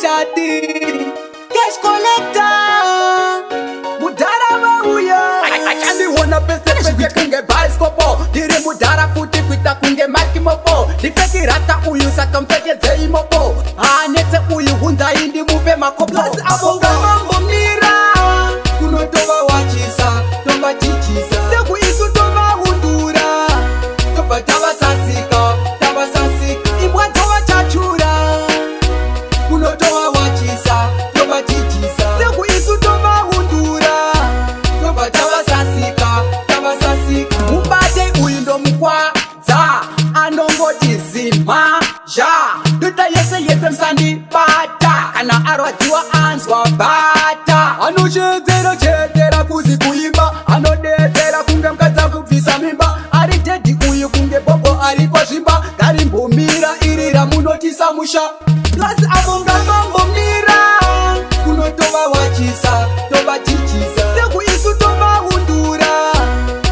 Hazvishati. Cash collector, mudhara vauya. Achandiona pese pese kunge bhaisikopo. Ndiri mudhara futi kuita kunge makimopo. Ndifake rasta uyu, saka mupfekedzei mopo. Haanetse uyu, hunzai ndimupe makopo. Avo ngavambomira, kunotovawachisa tovachichisa. Seku isu tovahundura, tobva tavasasika, tavasasika. Imbwa dzovachachura, kunotovawachisa tovachichisa. Seku isu tovahundura, tobva tavasasika, tavasasika. Mubate uyu ndomukwadza, anongoti zima zha. Ndoita yese yese, musandibata. Kana arwadziwa anzwa bhata. Anochedzera chedzera kuzi kuimba, anodedzera kunge mukadzi akubvisa mimba. Ari dead uyu kunge bhobho ari kwazvimba. Ngarimbomira iri ramunotisa musha. Plus avo ngavambomira, kunotovawachisa tovachichisa. Seku isu tovahundura,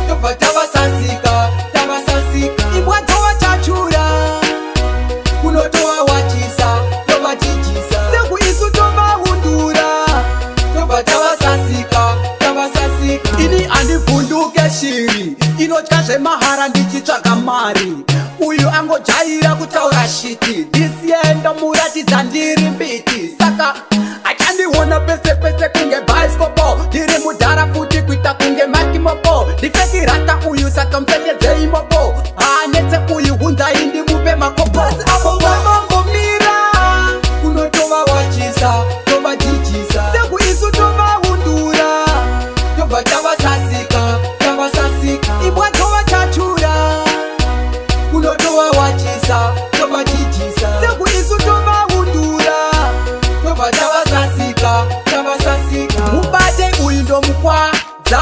tobva tavasasika, tavasasika. Imbwa dzovachachura, kunotovawachisa tovachichisa. Seku isu tovahundura, tobva tavasasika, tavasasika. Ini handivhunduke shiri inotya zvemahara ndichitsvaga mari. Uyu angojaira kutaura shit. This year ndomuratidza ndiri mbiti. Saka achandiona pese pese kunge bhaisikopo. Ndiri mudhara futi kuita kunge makimopo. Ndifake rasta uyu, saka mupfekedzei mopo. Haanetse uyu, hunzai ndimupe makopo. Avo ngavambomira, kunotovawachisa tovachichisa. Seku isu tovahundura, tobva tavasasika, tavasasika. Imbwa dzovachachura, kunotovawachisa tovachichisa. Seku isu tovahundura, tobva tavasasika, tavasasika. Mubate uyu ndomukwadza,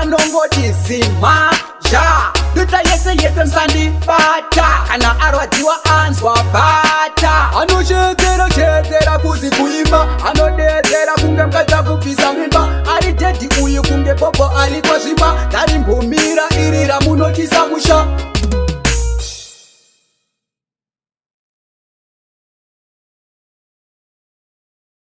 anongoti zima zha. Ndoita yese yese, musandibata. Kana arwadziwa anzwa bhata. Anochedzera chedzera kuzi kuimba, anodedzera kunge mukadzi akubvisa mimba. Ari dead uyu kunge bhobho ari kwazvimba. Ngarimbomira iri ramunotisa musha.